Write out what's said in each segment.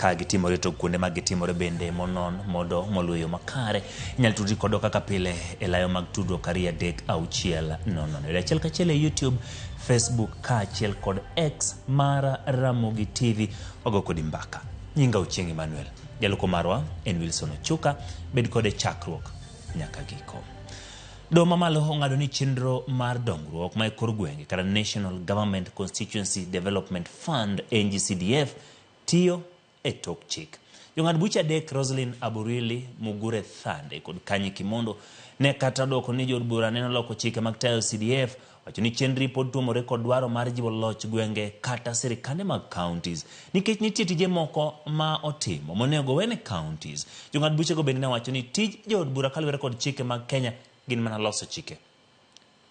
Ka gitimore to kuonde ma gitimore bende monon mondo moluwo yo makare. Inyalo tudri kodwa kaka pile e layo mag tudruok 23600. Yude achiel kachiel e YouTube, Facebook kaachiel kod X mar Ramogi TV. Wago kodi mbaka. Nyinga Ochieng' Emmanuel. Jaluko marwa en Wilson Ochuka. Bed kode chakruok nyaka giko. Doho mamalo ong'ado ni chenro mar dongruok ma e kor gwenge kata National Government Constituency Development Fund NGCDF tiyo e tok chik. Jong'ad buche adek Roselyn Aburili, Mugure Thande kod Kanyi Kimondo ne kata odwoko ni jood bura neno loko chike mag tayo CDF wacho ni chenri pod tuomore kod dwaro mar jiwo loch gwenge kata sirikande mag counties nikech nitie tije moko ma otimo monego wene counties. Jong'ad buchego bende ne wacho ni tij jood bura kaluwore kod chike mag Kenya gin mana loso chike.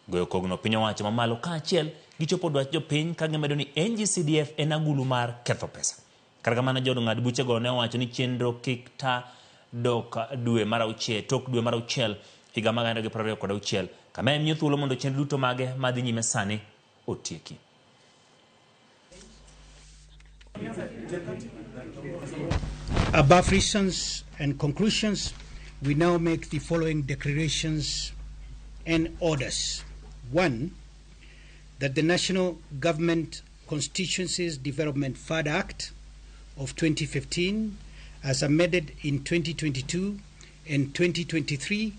Goyo kogno piny owacho mamalo kaachiel gi chopo dwach jopiny ka gimedo ni NGCDF en agulu mar ketho pesa. Kata kamano jood ng'ad buchego ne owacho ni chenro kik ta dok dwe mar auchiel tok dwe mar auchiel higa mar 2026 kama en miyo thuolo mondo chenro duto mage madhi nyime sani otieki. Above reasons and conclusions, we now make the following declarations and orders. One, that the National Government Constituencies Development Fund Act of 2015, as amended in 2022 and 2023,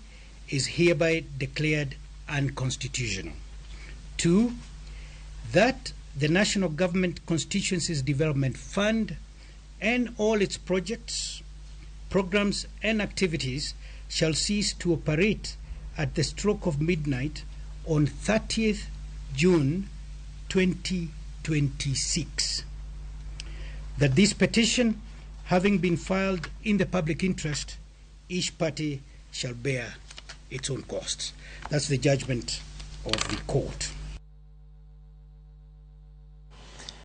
is hereby declared unconstitutional. Two, that the National Government Constituencies Development Fund and all its projects, programs, and activities shall cease to operate at the stroke of midnight on 30th June 2026. That this petition, having been filed in the public interest, each party shall bear its own costs. That's the judgment of the court.